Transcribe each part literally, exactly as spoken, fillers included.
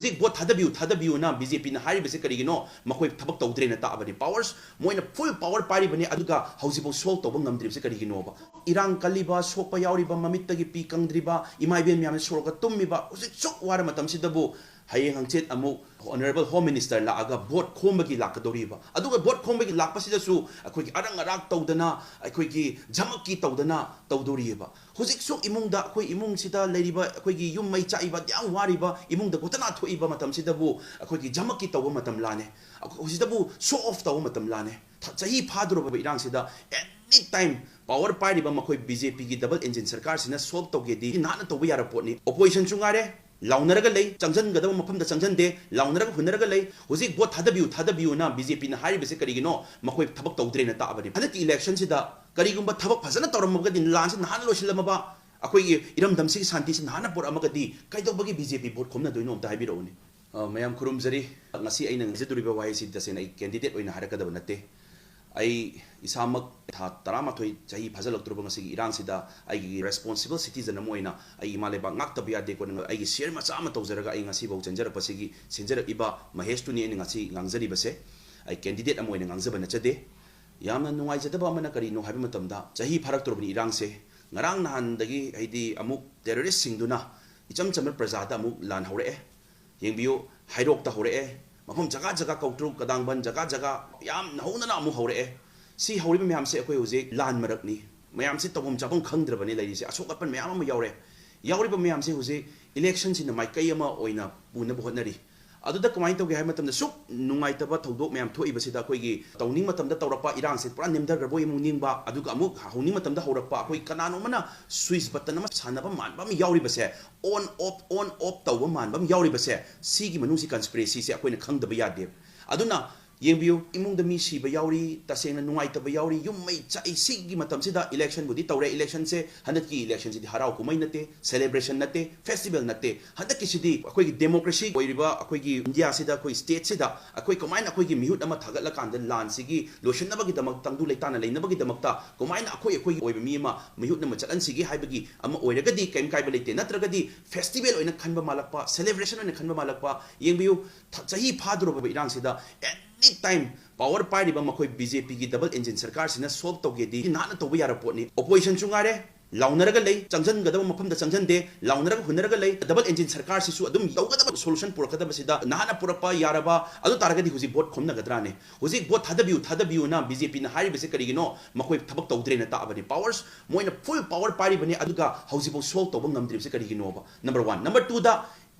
ꯍꯧꯖꯤꯛ vote ꯊꯥꯗꯕꯤꯌꯨ, ꯊꯥꯗꯕꯤꯌꯨꯅ B J ꯄꯤꯅ ꯍꯥꯏꯔꯤꯕꯁꯦ ꯀꯔꯤꯒꯤꯅꯣ? ꯃꯈꯣꯏ ꯊꯕꯛ ꯇꯧꯗ꯭ꯔꯦꯅ ꯇꯥꯛꯑꯕꯅꯤ꯫ ꯄꯥꯋꯔꯁ, ꯃꯣꯏꯅ ꯐꯨꯜ ꯄꯥꯋꯔ ꯄꯥꯏꯔꯤꯕꯅꯤ, ꯑꯗꯨꯒ ꯍꯧꯖꯤꯛꯐꯥꯎ ꯁꯣꯜꯕ ꯇꯧꯕ ꯉꯝꯗ꯭ꯔꯤꯕꯁꯦ ꯀꯔꯤꯒꯤꯅꯣꯕ? ꯏꯔꯥꯡ ꯀꯜꯂꯤꯕ, ꯁꯣꯛꯄ ꯌꯥꯎꯔꯤꯕ, ꯃꯃꯤꯠꯇꯒꯤ ꯄꯤ ꯀꯪꯗ꯭ꯔꯤꯕ ꯏꯃꯥ ꯏꯕꯦꯟ ꯃꯌꯥꯝꯅ ꯁꯣꯔꯣꯛꯇ ꯇꯨꯝꯃꯤꯕ, ꯍꯧꯖꯤꯛ ꯁꯨꯛ ꯋꯥꯔ ꯃꯇꯝꯁꯤꯗꯕꯨ ꯍꯌꯦꯡ ꯍꯪꯆꯤꯠ ꯑꯃꯨꯛ ꯑꯣꯅꯔꯦꯕꯜ ꯍꯣꯝ ꯃꯤꯅꯤꯁꯇꯔ ꯂꯥꯛꯑꯒ ꯚꯣꯠ ꯈꯣꯝꯕꯒꯤ ꯂꯥꯛꯀꯗꯧꯔꯤꯕ꯫ ꯑꯗꯨꯒ ꯚꯣꯠ ꯈꯣꯝꯕꯒꯤ ꯂꯥꯛꯄꯁꯤꯗꯁꯨ ꯑꯩꯈꯣꯏꯒꯤ ꯑꯔꯪ ꯑꯔꯥꯛ ꯇꯧꯗꯅ, ꯑꯩꯈꯣꯏꯒꯤ ꯖꯃꯛꯀꯤ ꯇꯧꯗꯅ ꯇꯧꯗꯧꯔꯤꯕ꯫ ꯍꯧꯖꯤꯛꯁꯨ ꯏꯃꯨꯡꯗ, ꯑꯩꯈꯣꯏ ꯏꯃꯨꯡꯁꯤꯗ ꯂꯩꯔꯤꯕ, ꯑꯩꯈꯣꯏꯒꯤ ꯌꯨꯝ ꯃꯩ ꯆꯥꯛꯏꯕ, ꯌꯥꯝ ꯋꯥꯔꯤꯕ, ꯏꯃꯨꯡꯗ ꯒꯣꯇꯅꯥ ꯊꯣꯛꯏꯕ ꯃꯇꯝꯁꯤꯗꯕꯨ ꯑꯩꯈꯣꯏꯒꯤ ꯖꯃꯛꯀꯤ ꯇꯧꯕ ꯃꯇꯝ ꯂꯥꯅꯦ꯫ ꯍꯧꯖꯤꯛꯇꯕꯨ ꯁꯣ ꯑꯣꯐ ꯇꯧꯕ ꯃꯇꯝ ꯂꯥꯅꯦ꯫ ꯊ-, ꯆꯍꯤ ꯐꯥꯗꯣꯔꯕ ꯏꯔꯥꯡꯁꯤꯗ ꯑꯦꯅꯤ ꯇꯥꯏꯝ ꯄꯥꯋꯔ ꯄꯥꯏꯔꯤꯕ ꯃꯈꯣꯏ ꯕꯤ ꯖꯦ ꯄꯤꯒꯤ ꯗꯕꯜ ꯏꯟꯖꯤꯟ ꯁꯔꯀꯥꯔꯁꯤꯅ ꯁꯣꯜꯕ ꯇꯧꯒꯦꯗꯤ ꯅꯍꯥꯟꯅ ꯇꯧꯕ ꯌꯥꯔꯕ ꯄꯣꯠꯅꯤ꯫ ꯑꯣꯄꯣꯖꯤꯁꯟꯁꯨ ꯉꯥꯏꯔꯦ, ꯂꯥꯎꯅꯔꯒ ꯂꯩ, ꯆꯪꯁꯤꯟꯒꯗꯕ ꯃꯐꯝꯗ ꯆꯪꯁꯤꯟꯗꯦ, ꯂꯥꯎꯅꯔꯒ ꯍꯨꯟꯅꯔꯒ ꯂꯩ꯫ ꯍꯧꯖꯤꯛ ꯚꯣꯠ ꯊꯥꯗꯕꯤꯌꯨ, ꯊꯥꯗꯕꯤꯌꯨꯅ ꯕꯤ ꯖꯦ ꯄꯤꯅ ꯍꯥꯏꯔꯤꯕꯁꯦ ꯀꯔꯤꯒꯤꯅꯣ? ꯃꯈꯣꯏ ꯊꯕꯛ ꯇꯧꯗ꯭ꯔꯦꯅ ꯇꯥꯛꯑꯕꯅꯤ꯫ ꯍꯟꯗꯛꯀꯤ ꯏꯂꯦꯛꯁꯟꯁꯤꯗ ꯀꯔꯤꯒꯨꯝꯕ ꯊꯕꯛ ꯐꯖꯅ ꯇꯧꯔꯝꯃꯒꯗꯤ, ꯂꯥꯟꯁꯤ ꯅꯍꯥꯟ ꯂꯣꯏꯁꯤꯜꯂꯝꯃꯕ, ꯑꯩꯈꯣꯏꯒꯤ ꯏꯔꯝꯗꯝꯁꯤꯒꯤ ꯁꯥꯟꯇꯤꯁꯤ ꯅꯍꯥꯟꯅ ꯄꯨꯔꯛꯑꯝꯃꯒꯗꯤ ꯀꯩꯗꯧꯕꯒꯤ ꯕꯤ ꯖꯦ ꯄꯤ ꯚꯣꯠ ꯈꯣꯝꯅꯗꯣꯏꯅꯣ? ꯑꯝꯇ ꯍꯥꯏꯕꯤꯔꯛꯎꯅꯦ꯫ ꯑ, ꯃꯌꯥꯝ ꯈꯨꯔꯨꯝꯖꯔꯤ꯫ ꯉꯁꯤ ꯑꯩꯅ ꯉꯥꯡꯖꯗꯣꯔꯤꯕ ꯋꯥꯍꯩꯁꯤ ꯇꯁꯦꯡꯅ ꯑꯩ ꯀꯦꯟꯗꯤꯗꯦꯠ ꯑꯣꯏꯅ ꯍꯥꯏꯔꯛꯀꯗꯕ ꯅꯠꯇꯦ꯫ ꯑꯩ ꯏꯁꯥꯃꯛ ꯊꯥ ꯇꯔꯥꯃꯥꯊꯣꯏ ꯆꯍꯤ ꯐꯥꯖꯤꯜꯂꯛꯇ꯭ꯔꯕ ꯉꯁꯤꯒꯤ ꯏꯔꯥꯡꯁꯤꯗ ꯑꯩꯒꯤ ꯔꯦꯁꯄꯣꯟꯁꯤꯕꯜ ꯁꯤꯇꯤꯖꯟ ꯑꯃ ꯑꯣꯏꯅ ꯑꯩ ꯏꯃꯥ ꯂꯩꯕꯥꯛ ꯉꯥꯛꯇꯕ ꯌꯥꯗꯦ꯫ ꯀꯣꯟꯅ ꯑꯩꯒꯤ ꯁꯤꯌꯔ ꯃꯆꯥ ꯑꯃ ꯇꯧꯖꯔꯒ ꯑꯩ ꯉꯁꯤꯐꯥꯎ ꯆꯦꯟꯖꯔꯛꯄꯁꯤꯒꯤ ꯁꯤꯟꯖꯔꯛꯏꯕ ꯃꯍꯦꯁꯇꯨꯅꯤ ꯑꯩꯅ ꯉꯁꯤ ꯉꯥꯡꯖꯔꯤꯕꯁꯦ꯫ ꯑꯩ ꯀꯦꯟꯗꯤꯗꯦꯠ ꯑꯃ ꯑꯣꯏꯅ ꯉꯥꯡꯖꯕ ꯅꯠꯆꯗꯦ꯫ ꯌꯥꯝꯅ ꯅꯨꯡꯉꯥꯏꯖꯗꯕ ꯑꯃꯅ ꯀꯔꯤꯅꯣ ꯍꯥꯏꯕ ꯃꯇꯝꯗ, ꯆꯍꯤ ꯐꯥꯔꯛꯇ꯭ꯔꯕꯅꯤ ꯏꯔꯥꯡꯁꯦ꯫ ꯉꯔꯥꯡ ꯅꯍꯥꯟꯗꯒꯤ, ꯍꯥꯏꯗꯤ, ꯑꯃꯨꯛ ꯇꯦꯔꯣꯔꯤꯁꯁꯤꯡꯗꯨꯅ ꯏꯆꯝ ꯆꯝꯕ ꯄ꯭ꯔꯖꯥꯗ ꯑꯃꯨꯛ ꯂꯥꯟ ꯍꯧꯔꯛꯑꯦ꯫ ꯌꯦꯡꯕꯤꯌꯨ, ꯍꯩꯔꯣꯛꯇ ꯍꯧꯔꯛꯑꯦ, ꯃꯐꯝ ꯖꯒꯥ ꯖꯒꯥ, ꯀꯧꯇ꯭ꯔꯨꯛ, ꯀꯗꯥꯡꯕꯟ, ꯖꯒꯥ ꯖꯒꯥ ꯌꯥꯝꯅ ꯍꯧꯅꯅ ꯑꯃꯨꯛ ꯍꯧꯔꯛꯑꯦ꯫ ꯁꯤ ꯍꯧꯔꯤꯕ ꯃꯌꯥꯝꯁꯦ ꯑꯩꯈꯣꯏ ꯍꯧꯖꯤꯛ ꯂꯥꯟ ꯃꯔꯛꯅꯤ꯫ ꯃꯌꯥꯝꯁꯦ ꯇꯧꯐꯝ ꯆꯥꯐꯝ ꯈꯪꯗ꯭ꯔꯕꯅꯤ ꯂꯩꯔꯤꯁꯦ꯫ ꯑꯁꯣꯛ ꯑꯄꯟ ꯃꯌꯥꯝ ꯑꯃ ꯌꯥꯎꯔꯦ꯫ ꯌꯥꯎꯔꯤꯕ ꯃꯌꯥꯝꯁꯦ ꯍꯧꯖꯤꯛ ꯏꯂꯦꯛꯁꯟꯁꯤꯅ ꯃꯥꯏꯀꯩ ꯑꯃ ꯑꯣꯏꯅ ꯄꯨꯅꯕ ꯍꯣꯠꯅꯔꯤ꯫ ꯑꯗꯨꯗ ꯀꯃꯥꯏꯅ ꯇꯧꯒꯦ ꯍꯥꯏꯕ ꯃꯇꯝꯗ, ꯁꯨꯛ ꯅꯨꯡꯉꯥꯏꯇꯕ ꯊꯧꯗꯣꯛ ꯃꯌꯥꯝ ꯊꯣꯛꯏꯕꯁꯤꯗ ꯑꯩꯈꯣꯏꯒꯤ ꯇꯧꯅꯤꯡ ꯃꯇꯝꯗ ꯇꯧꯔꯛꯄ, ꯏꯔꯥꯡꯁꯦ ꯄꯨꯔꯥ ꯅꯦꯝꯊꯈ꯭ꯔꯕꯣꯏ ꯑꯃꯨꯛ ꯅꯤꯡꯕ, ꯑꯗꯨꯒ ꯑꯃꯨꯛ ꯍꯧꯅꯤꯡ ꯃꯇꯝꯗ ꯍꯧꯔꯛꯄ, ꯑꯩꯈꯣꯏ ꯀꯅꯥꯅꯣꯝꯃꯅ ꯁ꯭ꯋꯤꯆ ꯕꯇꯟ ꯑꯃ ꯁꯥꯟꯅꯕ ꯃꯥꯟꯕ ꯑꯃ ꯌꯥꯎꯔꯤꯕꯁꯦ, ꯑꯣꯟ ꯑꯣꯐ, ꯑꯣꯟ ꯑꯣꯐ ꯇꯧꯕ ꯃꯥꯟꯕ ꯑꯃ ꯌꯥꯎꯔꯤꯕꯁꯦ, ꯁꯤꯒꯤ ꯃꯅꯨꯡꯁꯤ ꯀꯟꯁꯄꯤꯔꯦꯁꯤꯁꯦ ꯑꯩꯈꯣꯏꯅ ꯈꯪꯗꯕ ꯌꯥꯗꯦ꯫ ꯑꯗꯨꯅ ꯌꯦꯡꯕꯤꯌꯨ, ꯏꯃꯨꯡꯗ ꯃꯤ ꯁꯤꯕ ꯌꯥꯎꯔꯤ, ꯇꯁꯦꯡꯅ ꯅꯨꯡꯉꯥꯏꯇꯕ ꯌꯥꯎꯔꯤ, ꯌꯨꯝ ꯃꯩ ꯆꯥꯛꯏ꯫ ꯁꯤꯒꯤ ꯃꯇꯝꯁꯤꯗ ꯏꯂꯦꯛꯁꯟꯕꯨꯗꯤ ꯇꯧꯔꯦ, ꯏꯂꯦꯛꯁꯟꯁꯦ, ꯍꯟꯗꯛꯀꯤ ꯏꯂꯦꯛꯁꯟꯁꯤꯗꯤ ꯍꯔꯥꯎ ꯀꯨꯝꯍꯩ ꯅꯠꯇꯦ, ꯁꯦꯂꯦꯕ꯭ꯔꯦꯁꯟ ꯅꯠꯇꯦ, ꯐꯦꯁꯇꯤꯚꯦꯜ ꯅꯠꯇꯦ꯫ ꯍꯟꯗꯛꯀꯤꯁꯤꯗꯤ ꯑꯩꯈꯣꯏꯒꯤ ꯗꯦꯃꯣꯀ꯭ꯔꯦꯁꯤ ꯑꯣꯏꯔꯤꯕ ꯑꯩꯈꯣꯏꯒꯤ ꯏꯟꯗꯤꯌꯥꯁꯤꯗ, ꯑꯩꯈꯣꯏ ꯁ꯭ꯇꯦꯠꯁꯤꯗ ꯑꯩꯈꯣꯏ ꯀꯃꯥꯏꯅ ꯑꯩꯈꯣꯏꯒꯤ ꯃꯤꯍꯨꯠ ꯑꯃ ꯊꯥꯒꯠꯂꯀꯥꯟꯗ ꯂꯥꯟꯁꯤꯒꯤ ꯂꯣꯏꯁꯤꯟꯅꯕꯒꯤꯗꯃꯛ, ꯇꯪꯗꯨ ꯂꯩꯇꯥꯅ ꯂꯩꯅꯕꯒꯤꯗꯃꯛꯇ ꯀꯃꯥꯏꯅ ꯑꯩꯈꯣꯏ ꯑꯩꯈꯣꯏꯒꯤ ꯑꯣꯏꯕ ꯃꯤ ꯑꯃ ꯃꯤꯍꯨꯠ ꯑꯃ ꯆꯠꯍꯟꯁꯤꯒꯦ ꯍꯥꯏꯕꯒꯤ ꯑꯃ ꯑꯣꯏꯔꯒꯗꯤ ꯀꯔꯤꯝ ꯀꯥꯏꯕ ꯂꯩꯇꯦ꯫ ꯅꯠꯇ꯭ꯔꯒꯗꯤ ꯐꯦꯁꯇꯤꯚꯦꯜ ꯑꯣꯏꯅ ꯈꯟꯕ ꯃꯥꯜꯂꯛꯄ, ꯁꯦꯂꯦꯕ꯭ꯔꯦꯁꯟ ꯑꯣꯏꯅ ꯈꯟꯕ ꯃꯥꯜꯂꯛꯄ꯫ ꯌꯦꯡꯕꯤꯌꯨ, ꯊ-, ꯆꯍꯤ ꯐꯥꯗꯣꯔꯕ ꯏꯔꯥꯡꯁꯤꯗ ꯑꯦꯅꯤ ꯇꯥꯏꯝ ꯄꯥꯋꯔ ꯄꯥꯏꯔꯤꯕ ꯃꯈꯣꯏ ꯕꯤ ꯖꯦ ꯄꯤꯒꯤ ꯗꯕꯜ ꯏꯟꯖꯤꯟ ꯁꯔꯀꯥꯔꯁꯤꯅ ꯁꯣꯜꯕ ꯇꯧꯒꯦꯗꯤ ꯅꯍꯥꯟꯅ ꯇꯧꯕ ꯌꯥꯔꯕ ꯄꯣꯠꯅꯤ꯫ ꯑꯣꯄꯣꯖꯤꯁꯟꯁꯨ ꯉꯥꯏꯔꯦ, ꯂꯥꯎꯅꯔꯒ ꯂꯩ, ꯆꯪꯁꯤꯟꯒꯗꯕ ꯃꯐꯝꯗ ꯆꯪꯁꯤꯟꯗꯦ, ꯂꯥꯎꯅꯔꯒ ꯍꯨꯟꯅꯔꯒ ꯂꯩ꯫ ꯗꯕꯜ ꯏꯟꯖꯤꯟ ꯁꯔꯀꯥꯔꯁꯤꯁꯨ ꯑꯗꯨꯝ ꯇꯧꯒꯗꯕ, ꯁꯣꯂꯨꯁꯟ ꯄꯨꯔꯛꯀꯗꯕꯁꯤꯗ ꯅꯍꯥꯟꯅ ꯄꯨꯔꯛꯄ ꯌꯥꯔꯕ, ꯑꯗꯨ ꯇꯥꯔꯒꯗꯤ ꯍꯧꯖꯤꯛ ꯚꯣꯠ ꯈꯣꯝꯅꯒꯗ꯭ꯔꯥꯅꯦ? ꯍꯧꯖꯤꯛ ꯚꯣꯠ ꯊꯥꯗꯕꯤꯌꯨ, ꯊꯥꯗꯕꯤꯌꯨꯅ ꯕꯤ ꯖꯦ ꯄꯤꯅ ꯍꯥꯏꯔꯤꯕꯁꯦ ꯀꯔꯤꯒꯤꯅꯣ? ꯃꯈꯣꯏ ꯊꯕꯛ ꯇꯧꯗ꯭ꯔꯦꯅ ꯇꯥꯛꯑꯕꯅꯤ꯫ ꯄꯥꯋꯔꯁ, ꯃꯣꯏꯅ ꯐꯨꯜ ꯄꯥꯋꯔ ꯄꯥꯏꯔꯤꯕꯅꯤ, ꯑꯗꯨꯒ ꯍꯧꯖꯤꯛꯐꯥꯎ ꯁꯣꯜꯕ ꯇꯧꯕ ꯉꯝꯗ꯭ꯔꯤꯕꯁꯦ ꯀꯔꯤꯒꯤꯅꯣꯕ? Number one. ꯅꯝꯕꯔ ꯇꯨꯗ,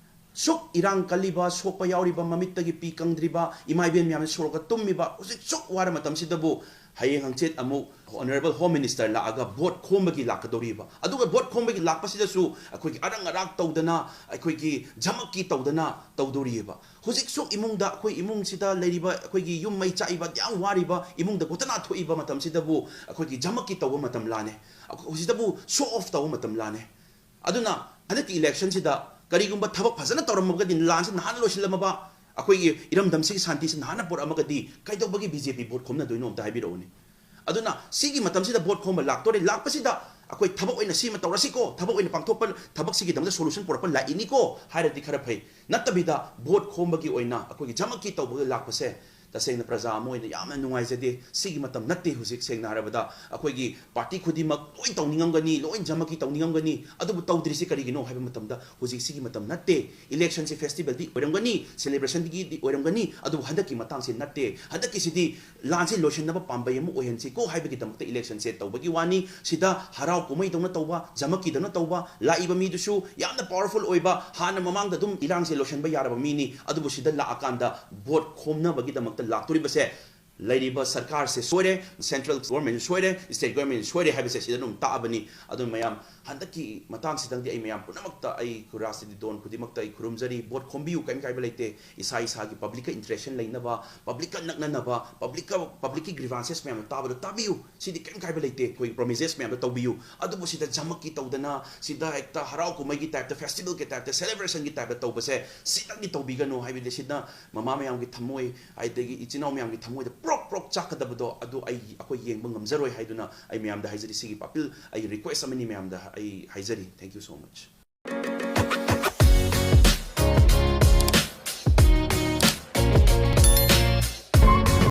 ꯁꯨꯛ ꯏꯔꯥꯡ ꯀꯜꯂꯤꯕ, ꯁꯣꯛꯄ ꯌꯥꯎꯔꯤꯕ, ꯃꯃꯤꯠꯇꯒꯤ ꯄꯤ ꯀꯪꯗ꯭ꯔꯤꯕ ꯏꯃꯥ ꯏꯕꯦꯟ ꯃꯌꯥꯝꯅ ꯁꯣꯔꯣꯛꯇ ꯇꯨꯝꯃꯤꯕ, ꯍꯧꯖꯤꯛ ꯁꯨꯛ ꯋꯥꯔ ꯃꯇꯝꯁꯤꯗꯕꯨ ꯍꯌꯦꯡ ꯍꯪꯆꯤꯠ ꯑꯃꯨꯛ ꯑꯣꯅꯔꯦꯕꯜ ꯍꯣꯝ ꯃꯤꯅꯤꯁꯇꯔ ꯂꯥꯛꯑꯒ ꯚꯣꯠ ꯈꯣꯝꯕꯒꯤ ꯂꯥꯛꯀꯗꯧꯔꯤꯕ꯫ ꯑꯗꯨꯒ ꯚꯣꯠ ꯈꯣꯝꯕꯒꯤ ꯂꯥꯛꯄꯁꯤꯗꯁꯨ ꯑꯩꯈꯣꯏꯒꯤ ꯑꯔꯪ ꯑꯔꯥꯛ ꯇꯧꯗꯅ, ꯑꯩꯈꯣꯏꯒꯤ ꯖꯃꯛꯀꯤ ꯇꯧꯗꯅ ꯇꯧꯗꯧꯔꯤꯑꯕ꯫ ꯍꯧꯖꯤꯛ ꯁꯨꯛ ꯏꯃꯨꯡꯗ, ꯑꯩꯈꯣꯏ ꯏꯃꯨꯡꯁꯤꯗ ꯂꯩꯔꯤꯕ, ꯑꯩꯈꯣꯏꯒꯤ ꯌꯨꯝ ꯃꯩ ꯆꯥꯛꯏꯕ, ꯌꯥꯝ ꯋꯥꯔꯤꯕ ꯏꯃꯨꯡꯗ ꯒꯣꯇꯅꯥ ꯊꯣꯛꯏꯕ ꯃꯇꯝꯁꯤꯗꯕꯨ ꯑꯩꯈꯣꯏꯒꯤ ꯖꯃꯛꯀꯤ ꯇꯧꯕ ꯃꯇꯝ ꯂꯥꯅꯦ꯫ ꯍꯧꯖꯤꯛꯇꯕꯨ ꯁꯣ ꯑꯣꯐ ꯇꯧꯕ ꯃꯇꯝ ꯂꯥꯅꯦ꯫ ꯑꯗꯨꯅ ꯍꯟꯗꯛꯀꯤ ꯏꯂꯦꯛꯁꯟꯁꯤꯗ ꯀꯔꯤꯒꯨꯝꯕ ꯊꯕꯛ ꯐꯖꯅ ꯇꯧꯔꯝꯃꯒꯗꯤ, ꯂꯥꯟꯁꯤ ꯅꯍꯥꯟꯅ ꯂꯣꯏꯁꯤꯜꯂꯝꯃꯕ, ꯑꯩꯈꯣꯏꯒꯤ ꯏꯔꯝꯗꯝꯁꯤꯒꯤ ꯁꯥꯟꯇꯤꯁꯤ ꯅꯍꯥꯟꯅ ꯄꯨꯔꯛꯑꯝꯃꯒꯗꯤ, ꯀꯩꯗꯧꯕꯒꯤ ꯕꯤ ꯖꯦ ꯄꯤ ꯚꯣꯠ ꯈꯣꯝꯅꯗꯣꯏꯅꯣ ꯑꯝꯇ ꯍꯥꯏꯕꯤꯔꯛꯎꯅꯦ꯫ ꯑꯗꯨꯅ ꯁꯤꯒꯤ ꯃꯇꯝꯁꯤꯗ ꯚꯣꯠ ꯈꯣꯝꯕ ꯂꯥꯛꯇꯣꯔꯦ, ꯂꯥꯛꯄꯁꯤꯗ ꯑꯩꯈꯣꯏ ꯊꯕꯛ ꯑꯣꯏꯅ ꯁꯤꯃ ꯇꯧꯔꯁꯤꯀꯣ, ꯊꯕꯛ ꯑꯣꯏꯅ ꯄꯥꯡꯊꯣꯛꯄ, ꯊꯕꯛꯁꯤꯒꯤꯗꯃꯛꯇ ꯁꯣꯂꯨꯁꯟ ꯄꯨꯔꯛꯄ ꯂꯥꯛꯏꯅꯤꯀꯣ ꯍꯥꯏꯔꯗꯤ ꯈꯔ ꯐꯩ꯫ ꯅꯠꯇꯕꯤꯗ ꯚꯣꯠ ꯈꯣꯝꯕꯒꯤ ꯑꯣꯏꯅ ꯑꯩꯈꯣꯏꯒꯤ ꯖꯃꯛꯀꯤ ꯇꯧꯕꯒ ꯂꯥꯛꯄꯁꯦ, ꯇꯁꯦꯡꯅ ꯄ꯭ꯔꯖꯥ ꯑꯃ ꯑꯣꯏꯅ ꯌꯥꯝꯅ ꯅꯨꯡꯉꯥꯏꯖꯗꯦ꯫ ꯁꯤꯒꯤ ꯃꯇꯝ ꯅꯠꯇꯦ ꯍꯧꯖꯤꯛ꯫ ꯁꯦꯡꯅ ꯍꯥꯏꯔꯕꯗ, ꯑꯩꯈꯣꯏꯒꯤ ꯄꯥꯔꯇꯤ ꯈꯨꯗꯤꯡꯃꯛ ꯂꯣꯏ ꯇꯧꯅꯤꯡꯉꯝꯒꯅꯤ, ꯂꯣꯏ ꯖꯃꯛꯀꯤ ꯇꯧꯅꯤꯡꯉꯝꯒꯅꯤ, ꯑꯗꯨꯕꯨ ꯇꯧꯗ꯭ꯔꯤꯁꯤ ꯀꯔꯤꯒꯤꯅꯣ ꯍꯥꯏꯕ ꯃꯇꯝꯗ, ꯍꯧꯖꯤꯛ ꯁꯤꯒꯤ ꯃꯇꯝ ꯅꯠꯇꯦ꯫ ꯏꯂꯦꯛꯁꯟꯁꯤ ꯐꯦꯁꯇꯤꯚꯦꯜꯗꯤ ꯑꯣꯏꯔꯝꯒꯅꯤ, ꯁꯦꯂꯦꯕ꯭ꯔꯦꯁꯟꯒꯤꯗꯤ ꯑꯣꯏꯔꯝꯒꯅꯤ, ꯑꯗꯨꯕꯨ ꯍꯟꯗꯛꯀꯤ ꯃꯇꯥꯡꯁꯤ ꯅꯠꯇꯦ꯫ ꯍꯟꯗꯛꯀꯤꯁꯤꯗꯤ ꯂꯥꯟꯁꯤ ꯂꯣꯏꯁꯤꯟꯅꯕ ꯄꯥꯝꯕꯩ ꯑꯃ ꯑꯣꯏꯍꯟꯁꯤꯀꯣ ꯍꯥꯏꯕꯒꯤꯗꯃꯛꯇ ꯏꯂꯦꯛꯁꯟꯁꯦ ꯇꯧꯕꯒꯤ ꯋꯥꯅꯤ꯫ ꯁꯤꯗ ꯍꯔꯥꯎ ꯀꯨꯝꯍꯩꯗꯧꯅ ꯇꯧꯕ, ꯖꯃꯛꯀꯤꯗꯧꯅ ꯇꯧꯕ, ꯂꯥꯛꯏꯕ ꯃꯤꯗꯨꯁꯨ ꯌꯥꯝꯅ ꯄꯥꯋꯔꯐꯨꯜ ꯑꯣꯏꯕ, ꯍꯥꯟꯅ ꯃꯃꯥꯡꯗ ꯑꯗꯨꯝ ꯏꯔꯥꯡꯁꯦ ꯂꯣꯏꯁꯤꯟꯕ ꯌꯥꯔꯕ ꯃꯤꯅꯤ, ꯑꯗꯨꯕꯨ ꯁꯤꯗ ꯂꯥꯛꯑꯀꯥꯟꯗ ꯚꯣꯠ ꯈꯣꯝꯅꯕꯒꯤꯗꯃꯛꯇ ꯂꯥꯛꯇꯣꯔꯤꯕꯁꯦ ꯂꯩꯔꯤꯕ ꯁꯔꯀꯥꯔꯁꯦ ꯁꯣꯏꯔꯦ, central government ꯁꯣꯏꯔꯦ, state government ꯁꯣꯏꯔꯦ ꯍꯥꯏꯕꯁꯦ ꯁꯤꯗ ꯑꯗꯨꯝ ꯇꯥꯛꯑꯕꯅꯤ꯫ ꯑꯗꯨꯅ ꯃꯌꯥꯝ ꯍꯟꯗꯛꯀꯤ ꯃꯇꯥꯡꯁꯤꯗꯪꯗꯤ ꯑꯩ ꯃꯌꯥꯝ ꯄꯨꯝꯅꯃꯛꯇ, ꯑꯩ ꯈꯨꯔꯥꯁꯤꯗꯤ ꯗꯣꯟ ꯈꯨꯗꯤꯡꯃꯛꯇ ꯑꯩ ꯈꯨꯔꯨꯝꯖꯔꯤ꯫ ꯚꯣꯠ ꯈꯣꯝꯕꯤꯌꯨ, ꯀꯔꯤꯝ ꯀꯥꯏꯕ ꯂꯩꯇꯦ꯫ ꯏꯁꯥ ꯏꯁꯥꯒꯤ publicꯀ interaction ꯂꯩꯅꯕ, publicꯀ ꯅꯛꯅꯅꯕ, publicꯀ publicꯀꯤ grievances ꯃꯌꯥꯝꯗꯣ ꯇꯥꯕꯗꯣ ꯇꯥꯕꯤꯌꯨ꯫ ꯁꯤꯗꯤ ꯀꯔꯤꯝ ꯀꯥꯏꯕ ꯂꯩꯇꯦ꯫ ꯑꯩꯈꯣꯏ promises ꯃꯌꯥꯝꯗꯣ ꯇꯧꯕꯤꯌꯨ꯫ ꯑꯗꯨꯕꯨ ꯁꯤꯗ ꯖꯃꯛꯀꯤ ꯇꯧꯗꯅ, ꯁꯤꯗ ꯍꯦꯛꯇ ꯍꯔꯥꯎ ꯀꯨꯝꯍꯩꯒꯤ typeꯇ, festivalꯒꯤ typeꯇ, celebrationꯒꯤ typeꯇ ꯇꯧꯕꯁꯦ ꯁꯤꯗꯪꯗꯤ ꯇꯧꯕꯤꯒꯅꯨ꯫ ꯍꯥꯏꯕꯗꯤ ꯁꯤꯅ ꯃꯃꯥ ꯃꯌꯥꯝꯒꯤ ꯊꯝꯃꯣꯏ, ꯑꯗꯒꯤ ꯏꯆꯤꯟ ꯏꯅꯥꯎ ꯃꯌꯥꯝꯒꯤ ꯊꯝꯃꯣꯏꯗ ꯄ꯭ꯔꯣꯛ ꯄ꯭ꯔꯣꯛ ꯆꯥꯛꯀꯗꯕꯗꯣ ꯑꯗꯨ ꯑꯩ, ꯑꯩꯈꯣꯏ ꯌꯦꯡꯕ ꯉꯝꯖꯔꯣꯏ ꯍꯥꯏꯗꯨꯅ ꯑꯩ ꯃꯌꯥꯝꯗ ꯍꯥꯏꯖꯔꯤ꯫ ꯁꯤꯒꯤ ꯑꯄꯤꯜ, ꯑꯩ request ꯑꯃꯅꯤ ꯃꯌꯥꯝꯗ ꯑꯩ ꯍꯥꯏꯖꯔꯤ꯫ Thank you so much꯫